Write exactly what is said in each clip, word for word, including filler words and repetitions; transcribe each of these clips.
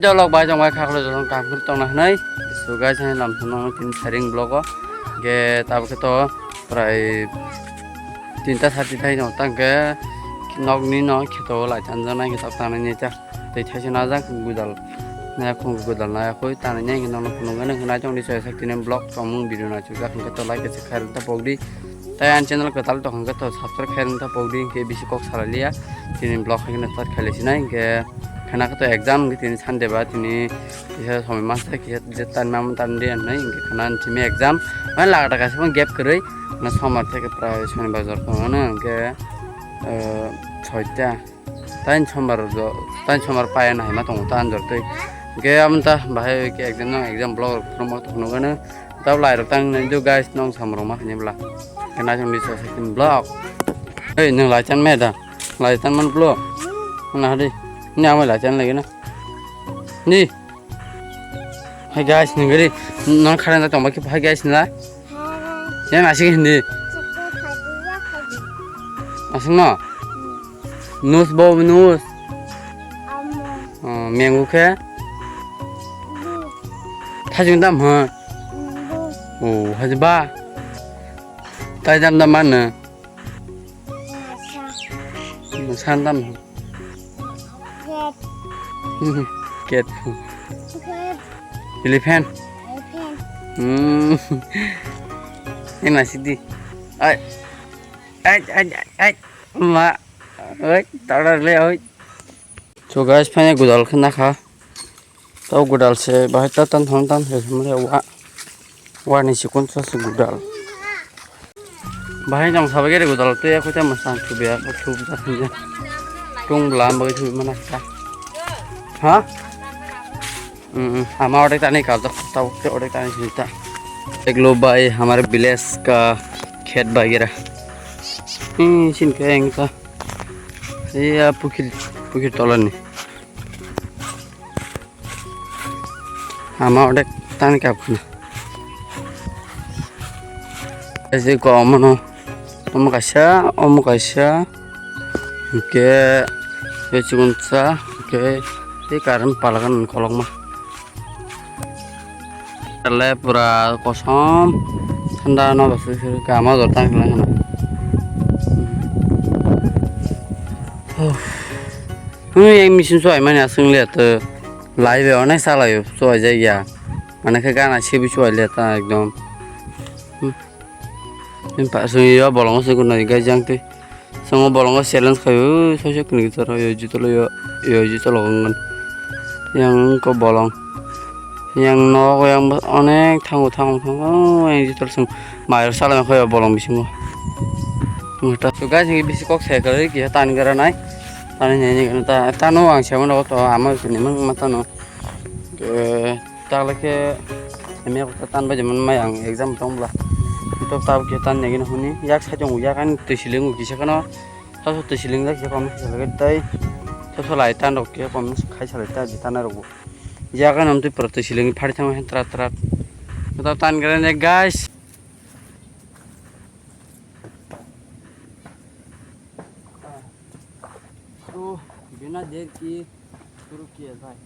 Jolok bai jong bai khaklo jolong kam khe tongna hwnwi. So guys, ani lam thangno tin sharing vlog o. Ge tabuk khe to prai tinta sati thai no tang khe nokni no kheto lai chanjak nai khe tok tanai ni ta. Tei thaisa najak gudal. Naya khung gudal naya khoi tanai nai khe nokno phunuk gana khe nai tong di soya sak tini vlog tongmung video nai chujak hwnkhe to like khe se khairok ta pok di. Tai ani channel kwtal tong hwnkhe to subscribe khairok ta pok di hwnkhe bisi kok salai liya. Tini vlog hai kheno start khailai sinai hwnkhe khana khe to exam hwnkhe tini Sunday ba tini kisa somoi masa kisa je tan mam tan di hwnwi hwnkhe khana ani simi exam. Mai lagata kaisa gap kwrwi na sombar theke prai Sonibar jor tongmano hwnkhe, eh, soita. Tain sombar jo, tain sombar paya na hima tongo ta anjor tei. Hwnkhe amo ta bahai khe exam nang exam block rok phunukma tongphunukgano. Tabuk lai rok tang nai do guys, nong samrok ma khaini bla. Khe naisong di sa second block. Hey, nwng lai chan me da? Lai chan man blo? Na hadi. Ni amai lai chan lagi na. Ni. Hai guys, nwng gari. Nang khara na tong ba khe hai guys na. Yang asik hindi. Asik no? Nus bo nus. Oh, mengu khe? Thajing dam ha? Oh, haji ba. Tai dam dam mana? San dam. Cat. Elephant. Hmm. Ini masih di. Ai. Ai, ai, ai, ai. Ma. Oi, tara le, oi. So guys, phai gudal khe nakha. Tau gudal se bahai ta tan thang tan se mare wa. Wa ni sikon sa se gudal. Bahai nang sabai gere gudal te ya kota masang tu be ya tu ta. Tung blam bai tu mana ta. Ha? Hmm, ama orek tani kal ta, tau ke orek tani sinta. Ek lo bhai, hamare village ka khet bagera. Hmm, sin ke engta. Iya pukhir, pukhir tola ni. Ama orek tani kap khna. Ese ko amano. Omo kaisa, omo kaisa. Hwnkhe, tei chikon sa, hwnkhe, tei current palagan kolokma. Tele pura kosom, thanda no basu suru kama jor tang khlai hana. Hwng yang machine chuai mani aswng le to, lai be onek sa lai chuai jai ya. Mane khe gana se bi chuai le ta ekdom. Pasung yo bolongo se kunai gai jang tei. Songo bolongo challenge khayo, soise kuni gitar yo juto lo yo, yo juto lo ngan. Yang ko bolong. Yang no yang onek thango thango thango yang juto sung. Mayor sala khayo bolong bisingo. Muta. So guys, ini bisi kok saya kali kita tan gara nai. Tan ini ini ta tano ang siapa no to ama sini mang mata no. Tagle khe M A kota tan bai man mai ang exam tong bla. To tab khe tan negi no huni yak sai tong yak ani twi siling kisa kano. Saso twi siling jak khe kom kisa lagi tai. Saso lai tan rok khe kom khai salai ta ji tan rok. Yak ani twi pura twi siling phari thang hen trat trat. To tan gare ne guys. तो बिना देर किए शुरू किया जाए।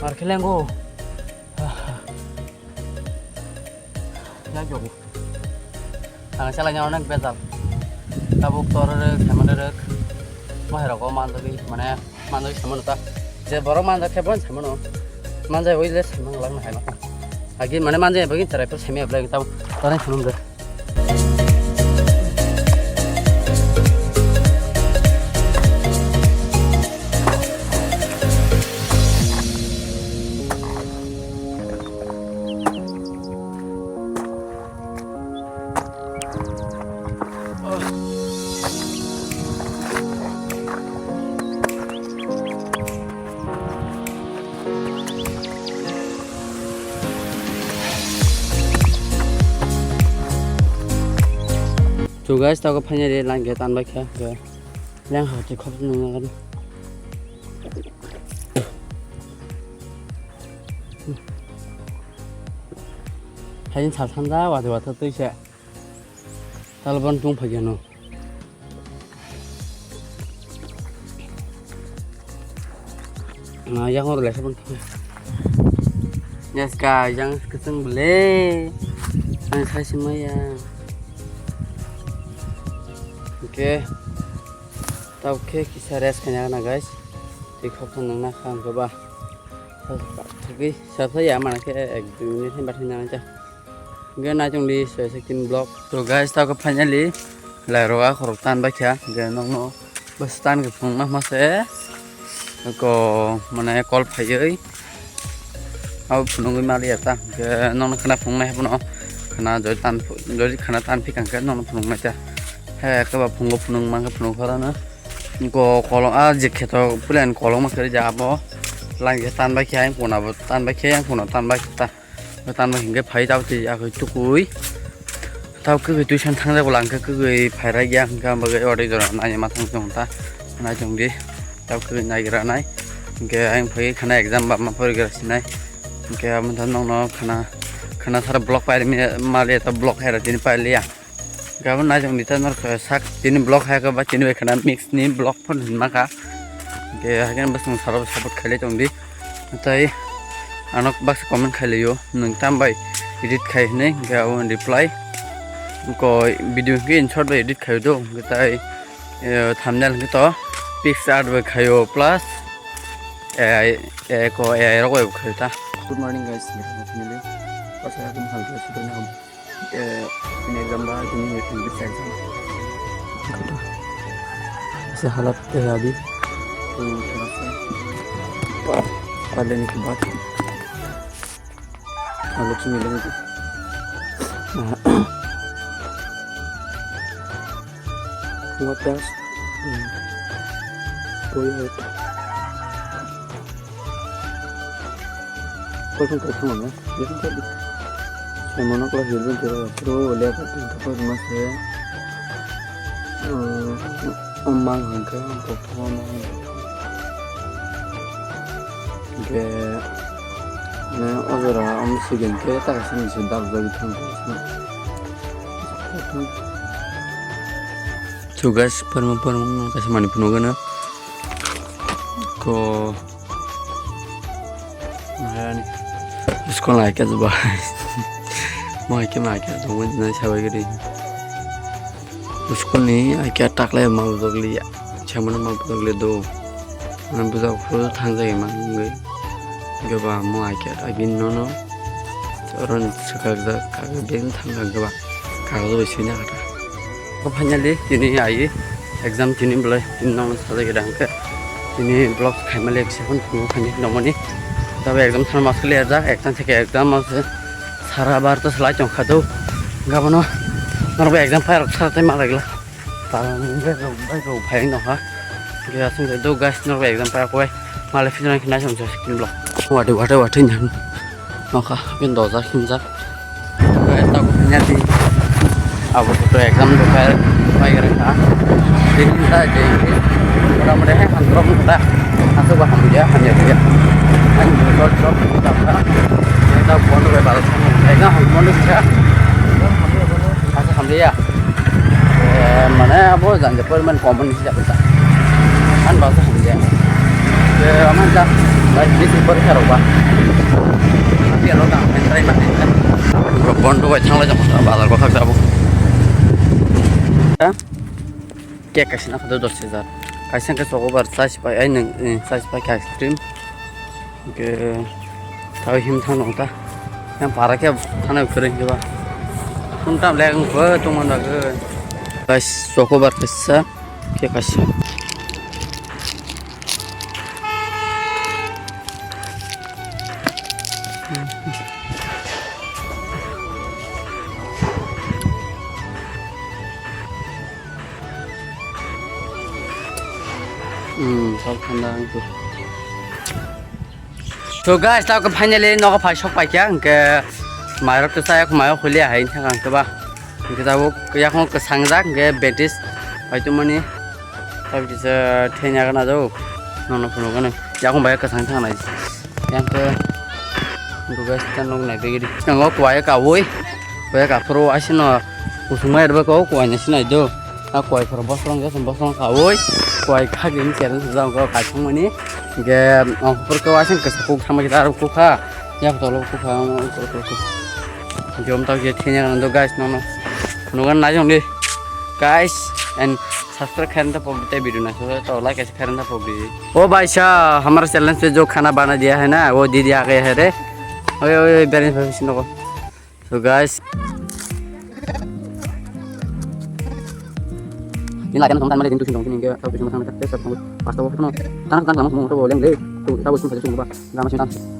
Ar khe lengo. Yang jogo. Ang sala nyang onek bejal. Tabuk tor rek, saimane rek. Bahai rogo manjagwi, mane manjagwi saimano ta. Je borok manjak khe bon saimano. Manjai oi le saimang lang hai ma. Agi mane manjai bagwi cherai pho saimaya belai tabuk. Tarai phunum de. So guys, tago finally line gate anbai kha. Yang ha ti khop nang nang. Hain sal sanja wati wata twi se. Talban tung phai gano. Na yang hor le sabon. Yes guys, yang keseng bele. Ang sai semaya. Oke. Tau khe kisa rest khaina na guys. Tei khok thang nang na khang khe ba. Thagwi sasa ya mana khe ek dui minute hin bathai nang cha. Ge na chungdi soi sekin block. So guys, tau khe finally lai roga khorok tan bai kha. Ge nokno bwstan khe phunukna hwnma se. Ko mane call phaiwi. Abo phunugwi maliya ta. Ge nokno khna phunuknai hwnmano. Khna joi tan joi khna tan phikang khe nokno phunuknai ta. He khe ba phungo phunuk mang khe phunuk khorana. Ko kolok a je kheto plan kolok ma khe ja abo. Lang khe tan bai khe ang kono bo tan bai khe ang kono tan bai khe ta. Tan bai hingke phai tau twi akoi tukui. Tau kwgwi tuition thangjak bo lang khe kwgwi phairai ya hwnkhe ang bagwi oro jora nai ma thang tong ta. Nai tong di. Tau kwgwi nai gra nai. Hingke ang phai khana exam ba ma pori gra sinai. Hingke amo tha nokno khana khana sara block pai mali ta block hai ra tini pai liya. Gabon nai tong di ta nor sak tini block hai ka ba tini bai khana mix ni block phone hin ma kha. Hingke haikhe bwswng salo support khailai tong di. Tai anok baksa comment khailai o nwng tam bai edit khai hinwi hingke abo reply. Ko video hingke in short bai edit khai do hingke tai thumbnail hingke to pixart bai khai o plus A I ko A I rok bai khai ta. Good morning guys, welcome to my channel. Basa ya kum hal ko sibana ham. Eh, ini gambar ini yang bisa exam. Asa halat eh abi. Hmm, terasa. Pada ni kibat. Alok sini lagi. What else? Hmm. Boy out. Kosong kosong mana? Biasa tadi. Saya mana kalau hilir kira pro lihat apa itu kau rumah saya. Hmm, emang angka untuk kawan. Ke ne ojora om sigen ke tak sini sedap jadi tangkos na. So guys, parma parma nang kaisa mani phunukgano. Ko maharani. School lai khe ba. Mo hai khe ma khe tongwi nai sabai gidi. School ni ai khe taklai ma bujak liya. Chamano ma bujak liya do. Ano bujak phuru thangjak ma wngwi. Hingke ba mo ai khe agini nono oro ni swkakjak kagwi beng thangkha hingke ba kagwi bai swina kha ta. Ko finally tini ai exam tini belai tini nono sajagwi da hingke tini vlog khaima le kisa phano phungo khaini nomoni. Tabe exam tharma swkali ajak exam theke exam o se sara bar ta swlai tongkha do. Gabono norok exam phai rok sara tei malai glak. Tang bai rok bai rok phai no ha. Ge asung de do guys no exam pa ko. Male phino khnai song song kin blo. Wate wate wate nyan. Nokha bin doja khimjak. Guys ta ko nya di. Abo to exam do phai phai gare kha. Din da je. Ora mare hai han rom da. Asu ba ham ya ham ya ya. Ani result drop da. Da bon bai bal. Exam ham mon da. Asu ham ya. Eh, mane abo jang je poriman common hisab ta. An ba sa hum je. Eh, aman ja. Guys, bisi porikha rok ba. Apiya lo tang, try mani. Bro, bondo bai thanglai jang, bazar ko thak jabu. Ha? Cake kaisa na khato dos hajar. Kaisa ke chocolate bar chai sipai, ai nung, eh, chai sipai ke ice cream. Ke tau him thang nong ta. Yang para ke thana kering ke ba. Kun tam leng ko tong man ba ke. Guys, chocolate bar kaisa, cake kaisa. Hmm, sal thanda ang tu. So guys, tao ke finally nogo phai sok paikha, hingke mairok to chaya, mayo khulia hai thang ang keba. Hingke tabuk yakung kwsang jak, hingke betis pai tu mani. Tabuk kisa thenya gana do. Nono phunuk gana. Yakung bai kwsang thang nai. Yang ke duga sita nok nai begiri. Yang o kwaya kawoi. Kwaya kaphuru asino kusung mai rwba ko kwaya ni sinai do. A kwai phuru bosong ge bosong kawoi. Kwai khagin chereng sujak ko kaithang mani. Ge ong phuru ko asing kesa kuk thangma kita kuk kha. Yang tolo kuk kha. Jom tau je thenya do guys nono. Nugan najong di. Guys and subscribe khairang ta pok di video na so to like khairang ta pok di. ओ भाई साहब, हमारा चैलेंज पे जो खाना बना दिया है ना, वो दे दिया गया है रे। ओए, ओए, ओए, बैलेंस, बैलेंस नको। So, guys. Ini lagi nonton kan, mana itu sih, nonton ini, kayak, tahu sih, makan, makan, tahu, tahu, pas tahu, tahu, tahu, tahu, tahu, tahu, tahu, tahu, tahu, tahu, tahu, tahu, tahu, tahu, tahu,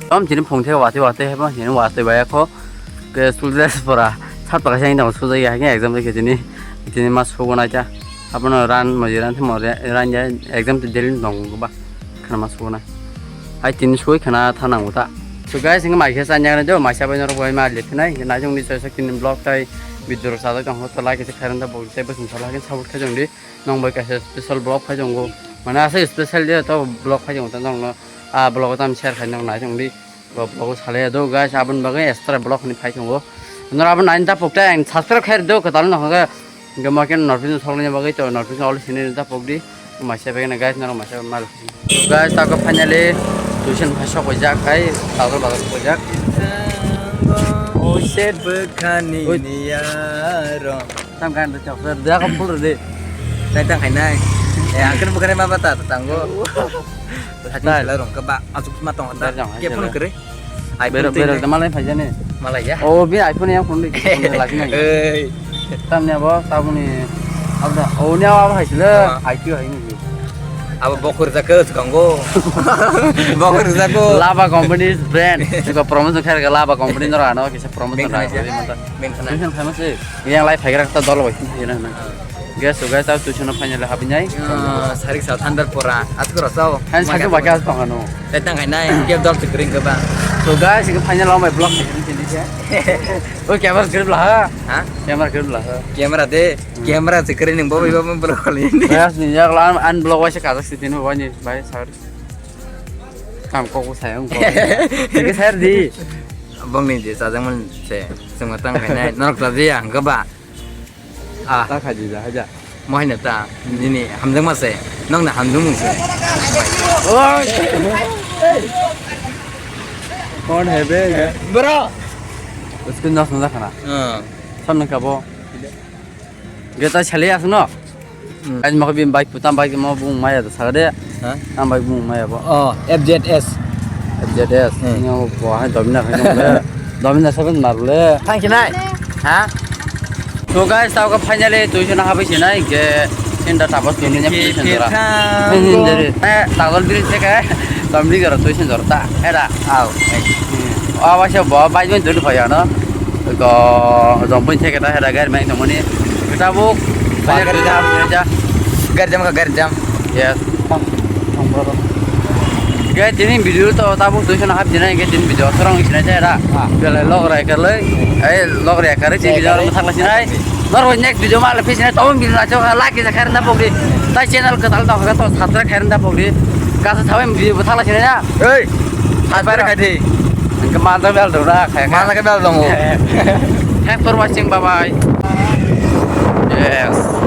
Om tini phung the wate wate hebo tini wate baya kho ke student pora sat pora sai dong sujai ya ke exam ke tini tini ma sugo nai ta abono ran mo ran mo ran ya exam te delin dong ba khana ma sugo nai hai tini sui khana thanang uta. So guys, inga mai khe sanya do mai sabai norok bai ma le thinai na jong ni sa sak tini vlog tai video sa dong ho to like se kharan da bo se bosong sa like support kha jong di. Nong bai kaisa special vlog phai tongo. Mane asa special dia to vlog phai tongo ta nong no. A vlog tam share khai nong nai tong di. Bo vlog salai do guys, abon bagwi extra vlog ni phai tongo. Nor abon nai ta pokta ang subscribe khai do ka tal no ga. Ga ma ken nor pin thok ni bagwi to nor pin all sini ta pok di. Ma se bagwi na guys nor ma se mal. Guys ta ko finally tuition phai sok jak khai ta ko ba ko jak. O se bwkhani niya ro. Tam kan da chok da ko phul de. Nai tang khai nai. Eh, angker bukan apa ta tango. Hati sila rong ke ba asuk ma tong ta. Ke phone kere. Bero bero da malai phai jani. Malai ya. O bi iPhone yang phone de lagi nai. Eh. Tam ne bo tabuni. Abda o ne abo hai sila. IQ hai ni. Abo bokur jaka kango. Bokur jaka. Lava company brand. Ko promotion khair ga Lava company nor ano kisa promotion ra. Beng khana. Beng khana. Yang lai phaigra ta dol bai. Guys, so guys, tau tuition o finally habinai. Ah, sarik sa thandar pora. Askoro sao. Han sakhe baki as tong ano. Tetang kai nai, ke dol tikring ke ba. So guys, ini final o mai vlog ini sini ya. Oh, camera grip lah. Ha? Camera grip lah. Camera de, camera tikring ning bobo bobo vlog kali ini. Guys, ni ya kalau an vlog wajah kata sih tino wajah, bye, sorry. Kam kok saya ungkok. Ini saya di. Bong ni je sajang man se, sematang kai nai, norok ta je ang ke ba. Ah. Ta khaji ja, haja. Mo haino ta, nini hamjakma se, nokni hamjakmung se. Oi. Kon hai be? Bro. Usko nas na khana. Hmm. Sam nang kabo. Geta chale asno. Hmm. Aji mako bim bike putam bike mo bung maya da sagade. Ha? Ang bai bung maya bo. Oh, F Z S. F Z S. Hmm. Ini ang bo hai domina khai nong le. Domina seven mar le. Thang khe nai. Ha? So guys, tao ka finally tuition habai sinai ke inda tabas tuni nyam tuition dora. Ini dari. Eh, tagol diri se ke. Domli gara tuition dora ta. Era. Au. Awa se bo bai jon dulu phaya no. Ko jompun se ke ta hera gar mai tongmani. Tabuk. Ba, gari jam. Gari jam ka gari jam. Yes. Tong, tong, bro, tong. Ge, tini video to tabuk tuition hap jina ge tini video sorong jina jai ra. Ah. Belai log rai kalai. Eh, log rai kalai tini video rai. Thakla sinai. Nor next video ma le phi sinai tong video acho like ja khair na pokri. Tai channel ka tal to ka to subscribe khair na pokri. Ka sa thawe video thakla sinai ya. Ei. Subscribe khai di. Ke ma da bel do ra khai. Ma da ke bel dong. Thanks for watching. Bye bye. Yes.